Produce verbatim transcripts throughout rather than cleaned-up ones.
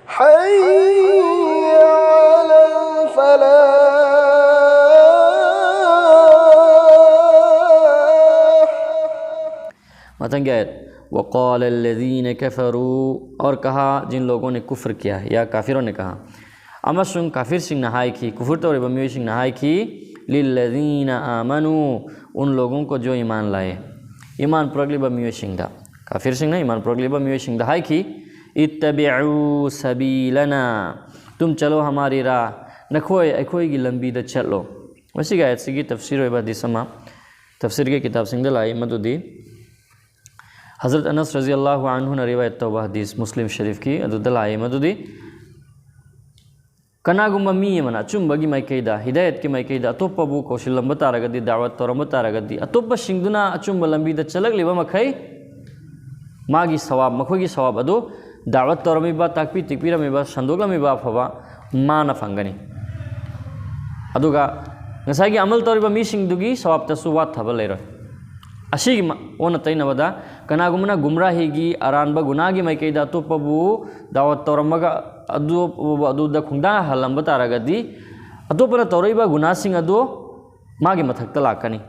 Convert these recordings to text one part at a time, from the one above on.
حي على الفلاح. ꯃꯊꯪꯒꯤ ꯑꯥꯌꯠ, وقال الذين كفروا, or ꯀꯍꯥ, jean logo ꯅꯦ ꯀꯨꯐꯔ ꯀꯤꯌꯥ, ꯌꯥ ꯀꯥꯐꯤꯔꯣ ꯅꯦ ꯀꯍꯥ. ꯑꯃꯁꯨꯡ ꯀꯥꯐꯤꯔꯁꯤꯡꯅ ꯍꯥꯏꯈꯤ, ꯀꯨꯐꯔ ꯇꯧꯔꯤꯕ ꯃꯤꯑꯣꯏꯁꯤꯡꯅ ꯍꯥꯏꯈꯤ, للذين آمنوا, उन लोगों को जो ईमान लाए, ꯏꯃꯥꯟ ꯄꯨꯔꯛꯂꯤꯕ ꯃꯤꯑꯣꯏꯁꯤꯡꯗ, ꯀꯥꯐꯤꯔꯁꯤꯡꯅ ꯏꯃꯥꯟ ꯄꯨꯔꯛꯂꯤꯕ ꯃꯤꯑꯣꯏꯁꯤꯡꯗ ꯍꯥꯏꯈꯤ, اتبعوا سبيلنا, तुम चलो हमारी राह, ꯅꯈꯣꯏ ꯑꯩꯈꯣꯏꯒꯤ ꯂꯝꯕꯤꯗ ꯆꯠꯂꯣ. ꯃꯁꯤꯒꯤ ꯑꯥꯌꯠꯁꯤꯒꯤ ꯇꯐꯁꯤꯔ ꯑꯣꯏꯕ ꯍꯗꯤꯁ ꯑꯃ ꯇꯐꯁꯤꯔꯒꯤ ꯀꯤꯇꯥꯕꯁꯤꯡꯗ ꯂꯥꯛꯏ, ꯃꯗꯨꯗꯤ ꯍꯖꯔꯠ ꯑꯅꯁ ꯔꯖꯤꯌꯜꯂꯥꯍꯨ ꯑꯟꯍꯨꯅ ꯔꯤꯋꯥꯌꯠ ꯇꯧꯕ ꯍꯗꯤꯁ ꯃꯨꯁꯂꯤꯝ ꯁꯔꯤꯐꯀꯤ ꯑꯗꯨꯗ ꯂꯥꯛꯏ, ꯃꯗꯨꯗꯤ ꯀꯅꯥꯒꯨꯝꯕ ꯃꯤ ꯑꯃꯅ ꯑꯆꯨꯝꯕꯒꯤ ꯃꯥꯏꯀꯩꯗ, ꯍꯤꯗꯥꯌꯠꯀꯤ ꯃꯥꯏꯀꯩꯗ ꯑꯇꯣꯞꯄꯕꯨ ꯀꯧꯁꯤꯜꯂꯝꯕ ꯇꯥꯔꯒꯗꯤ, ꯗꯥꯋꯠ ꯇꯧꯔꯝꯕ ꯇꯥꯔꯒꯗꯤ, ꯑꯇꯣꯞꯄꯁꯤꯡꯗꯨꯅ ꯑꯆꯨꯝꯕ ꯂꯝꯕꯤꯗ ꯆꯠꯂꯛꯂꯤꯕ ꯃꯈꯩ ꯃꯥꯒꯤ ꯁꯋꯥꯕ, ꯃꯈꯣꯏꯒꯤ ꯁꯋꯥꯕ ꯑꯗꯨ ꯗꯥꯋꯠ ꯇꯧꯔꯝꯃꯤꯕ, ꯇꯥꯛꯄꯤ ꯇꯦꯛꯄꯤꯔꯝꯃꯤꯕ, ꯁꯟꯗꯣꯛꯂꯝꯃꯤꯕ ꯑꯐꯕ ꯃꯥꯅ ꯐꯪꯒꯅꯤ꯫ ꯑꯗꯨꯒ ꯉꯁꯥꯏꯒꯤ ꯑꯃꯜ ꯇꯧꯔꯤꯕ ꯃꯤꯁꯤꯡꯗꯨꯒꯤ ꯁꯋꯥꯕꯇꯁꯨ ꯋꯥꯠꯊꯕ ꯂꯩꯔꯣꯏ꯫ ꯑꯁꯤꯒꯤ ꯃ-, ꯑꯣꯟꯅ ꯇꯩꯅꯕꯗ, ꯀꯅꯥꯒꯨꯝꯕꯅ ꯒꯨꯝꯔꯥꯍꯤꯒꯤ ꯑꯔꯥꯟꯕ ꯒꯨꯅꯥꯒꯤ ꯃꯥꯏꯀꯩꯗ ꯑꯇꯣꯞꯄꯕꯨ ꯗꯥꯋꯠ ꯇꯧꯔꯝꯃꯒ ꯑꯗꯨ, ꯑꯗꯨꯗ ꯈꯣꯡꯗꯥꯍꯜꯂꯝꯕ ꯇꯥꯔꯒꯗꯤ, ꯑꯇꯣꯞꯄꯅ ꯇꯧꯔꯛꯏꯕ ꯒꯨꯅꯥꯁꯤꯡ ꯑꯗꯨ ꯃꯥꯒꯤ ꯃꯊꯛꯇ ꯂꯥꯛꯀꯅꯤ꯫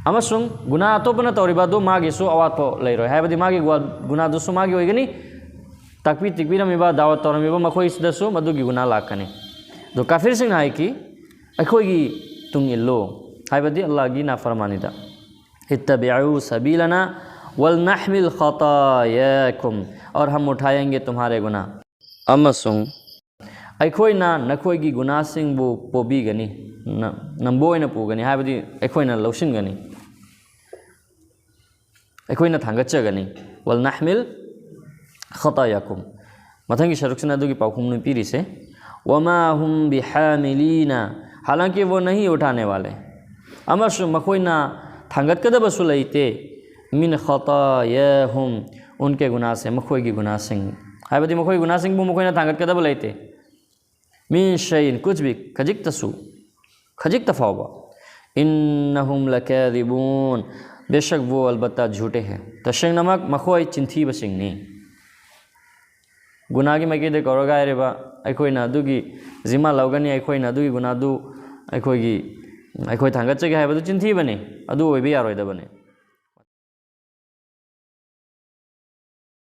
ꯑꯃꯁꯨꯡ ꯒꯨꯅꯥ ꯑꯇꯣꯞꯄꯅ ꯇꯧꯔꯤꯕ ꯑꯗꯨ ꯃꯥꯒꯤꯁꯨ ꯑꯋꯥꯠꯄ ꯂꯩꯔꯣꯏ, ꯍꯥꯏꯕꯗꯤ ꯃꯥꯒꯤ ꯒꯨ-, ꯒꯨꯅꯥꯗꯨꯁꯨ ꯃꯥꯒꯤ ꯑꯣꯏꯒꯅꯤ, ꯇꯥꯛꯄꯤ ꯇꯦꯛꯄꯤꯔꯝꯃꯤꯕ, ꯗꯥꯋꯠ ꯇꯧꯔꯝꯃꯤꯕ ꯃꯈꯣꯏꯁꯤꯗꯁꯨ ꯃꯗꯨꯒꯤ ꯒꯨꯅꯥ ꯂꯥꯛꯀꯅꯤ꯫ ꯑꯗꯣ ꯀꯥꯐꯤꯔꯁꯤꯡꯅ ꯍꯥꯏꯈꯤ, ꯑꯩꯈꯣꯏꯒꯤ ꯇꯨꯡ ꯏꯜꯂꯨ, ꯍꯥꯏꯕꯗꯤ ꯑꯜꯂꯥꯍꯒꯤ ꯅꯥꯐꯔꯃꯥꯅꯤꯗ, اتبعوا سبيلنا ولنحمل خطاياكم और हम उठाएंगे तुम्हारे गुनाह. ꯑꯃꯁꯨꯡ ꯑꯩꯈꯣꯏꯅ ꯅꯈꯣꯏꯒꯤ ꯒꯨꯅꯥꯁꯤꯡꯕꯨ ꯄꯣꯕꯤꯒꯅꯤ, ꯅ-, ꯅꯝꯕ ꯑꯣꯏꯅ ꯄꯨꯒꯅꯤ, ꯍꯥꯏꯕꯗꯤ ꯑꯩꯈꯣꯏꯅ ꯂꯧꯁꯤꯟꯒꯅꯤ, ꯑꯩꯈꯣꯏꯅ ꯊꯥꯡꯒꯠꯆꯒꯅꯤ. ولنحمل خطاياكم. ꯃꯊꯪꯒꯤ ꯁꯔꯨꯛꯁꯤꯅ ꯑꯗꯨꯒꯤ ꯄꯥꯎꯈꯨꯝꯅꯤ ꯄꯤꯔꯤꯁꯦ, وما هم بحاملين, हालांकि वो नहीं उठाने वाले. ꯑꯃꯁꯨꯡ ꯃꯈꯣꯏꯅ ꯊꯥꯡꯒꯠꯀꯗꯕꯁꯨ ꯂꯩꯇꯦ, من خطاياهم, उनके गुनाह से, ꯃꯈꯣꯏꯒꯤ ꯒꯨꯅꯥꯁꯤꯡ, ꯍꯥꯏꯕꯗꯤ ꯃꯈꯣꯏꯒꯤ ꯒꯨꯅꯥꯁꯤꯡꯕꯨ ꯃꯈꯣꯏꯅ ꯊꯥꯡꯒꯠꯀꯗꯕ ꯂꯩꯇꯦ. من شيء, कुछ भी, ꯈꯖꯤꯛꯇꯁꯨ, ꯈꯖꯤꯛꯇ ꯐꯥꯎꯕ. إنهم لكاذبون, बेशक वो अलबत्ता झूठे हैं. ꯇꯁꯦꯡꯅꯃꯛ ꯃꯈꯣꯏ ꯆꯤꯟꯊꯤꯕꯁꯤꯡꯅꯤ. ꯒꯨꯅꯥꯒꯤ ꯃꯥꯏꯀꯩꯗ ꯀꯧꯔꯒ ꯍꯥꯏꯔꯤꯕ ꯑꯩꯈꯣꯏꯅ ꯑꯗꯨꯒꯤ ꯖꯤꯃꯥ ꯂꯧꯒꯅꯤ, ꯑꯩꯈꯣꯏꯅ ꯑꯗꯨꯒꯤ ꯒꯨꯅꯥꯗꯨ ꯑꯩꯈꯣꯏꯒꯤ, ꯑꯩꯈꯣꯏ ꯊꯥꯡꯒꯠꯆꯒꯦ ꯍꯥꯏꯕꯗꯨ ꯆꯤꯟꯊꯤꯕꯅꯤ꯫ ꯑꯗꯨ ꯑꯣꯏꯕ ꯌꯥꯔꯣꯏꯗꯕꯅꯤ꯫